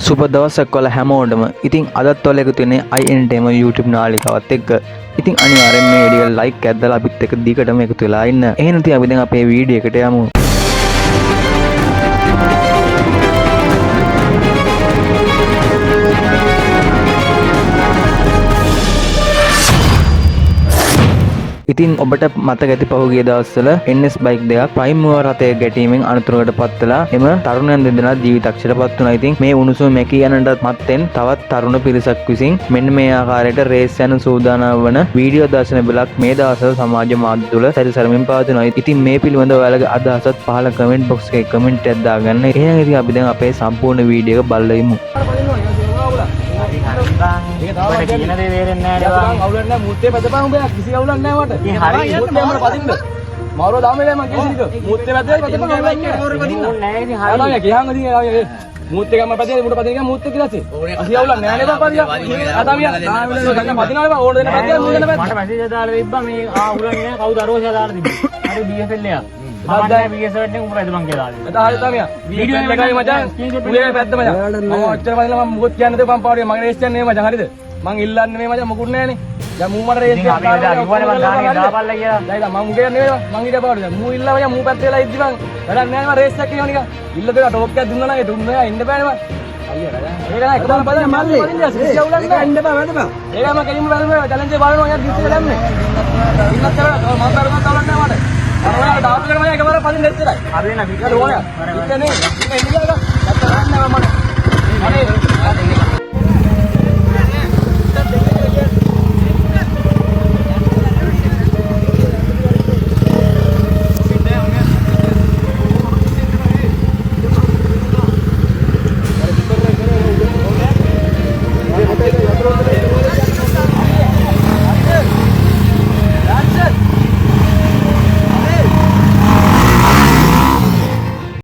සුබ දවසක් ඔයාලා හැමෝටම. ඉතින් අදත් ඔයාලා එකතු වෙන්නේ I Entertainment YouTube නාලිකාවත් එක්ක. ඉතින් අනිවාර්යෙන් මේ වීඩියෝ එක ලයික් එකක් දාලා අපිත් එක්ක දිගටම එකතු වෙලා ඉන්න. එහෙනම් ඉතින් අපි දැන් අපේ වීඩියෝ එකට යමු. ඉතින් ඔබට මතක ඇති පහුගිය දවස්වල NS bike දෙකක් ප්‍රයිම් මූවර් රථයක ගැටීමෙන් අනතුරකට පත් වෙලා එම තරුණයන් දෙදෙනා ජීවිතක්ෂයට පත් වුණා. ඉතින් මේ උණුසුම මැකී යනටත් මත්තෙන් තවත් තරුණ පිරිසක් විසින් මෙන්න මේ ආකාරයට රේස් යන සූදානම් වන වීඩියෝ දර්ශන පෙළක් මේ දවස්වල සමාජ මාධ්‍ය තුළ සැරිසරමින් පවතිනවා. ඉතින් මේ පිළිබඳව ඔයාලගේ අදහසත් පහළ කමෙන්ට් බොක්ස් එකේ කමෙන්ට් එකක් දාගන්න. එහෙනම් ඉතින් අපි දැන් අපේ සම්පූර්ණ වීඩියෝ එක බලලා ඉමු. උඹට කියන දේ තේරෙන්නේ නෑ නේ බං. අවුලක් නෑ මූර්තිය පැදපන් උඹ කිසි අවුලක් නෑ මට. ඉතින් හරි. මූර්තිය මට පදින්න. මාරුව දාම වෙලා මං කේසි ටික. මූර්තිය පැදලා පදපන් අවුලක් නෑ. ඕනේ නෑ ඉතින් හරි. යාළුවා කියහන් ඉතින් යාළුවා මූර්තිය ගම පැදලා මුට පදින එක මූර්තිය කියලා ඇස්සේ. අසි අවුලක් නෑ නේ බං පදියා. ආ තමියා. ගන්න පදිනවා නේ බං ඕන දෙන්න පැදලා මූ දෙන්න පැදලා. මට මැසේජ් එක දාලා තිබ්බා මේ ආ උරන්නේ නෑ කවුද අරෝෂයා දාලා තිබ්බේ. හරි BSL එක. මම නෑ BSL එකෙන් උඹ පැදපන් කියලා දාලා එතන හරි තමියා. වීඩියෝ එකයි මචං. උඹේ පැද්ද මචං. මම ඔච්චර පදිනවා මම මොකොත් කියන්නේ නැතුව මං පාඩුවේ මගේ රේස් යන්නේ මචං හරිද? මං ඉල්ලන්නේ මේ මචං මොකුත් නෑනේ. දැන් මූ මට රේස් ඉතින් අපි එදා කිව්වනේ බං දාන්නේ දාපල්ලා කියලා. දැන් ඉතින් මං මුගේ නෙවෙයි මං ඊට පාඩු දැන් මූ ඉල්ලව මචං මූ පැත්තේ වෙලා ඉද්දි මං වැඩක් නෑනේ මං රේස් එකක් කියනවා නිකන්. ඉල්ල දෙලා ටෝක් එකක් දුන්නා නම් ඒ දුන්නා ඉන්න බෑනේ මං. අයියා රජා. ඒක නෑ එකපාර බලන්න මල්ලි. කිසි අවුලක් නෑ. ඉන්න බෑ වැඩ බෑ. ඒක මං කෙලින්ම බලනවා චැලෙන්ජ් එක බලනවා යාර කිසි දෙයක් නෑ. ඉන්නත් කරලා මං බලනවා අවුලක් නෑ මට. අර ඔයාලා ඩාප් එකට මචං එකපාර පදින්න එච්චරයි. හරි වෙන ඒක ඕනෑ. ඉන්නේ නේ. ඉන්නේ ඉන්නේ ගා. නැත්තම් නෑ මට.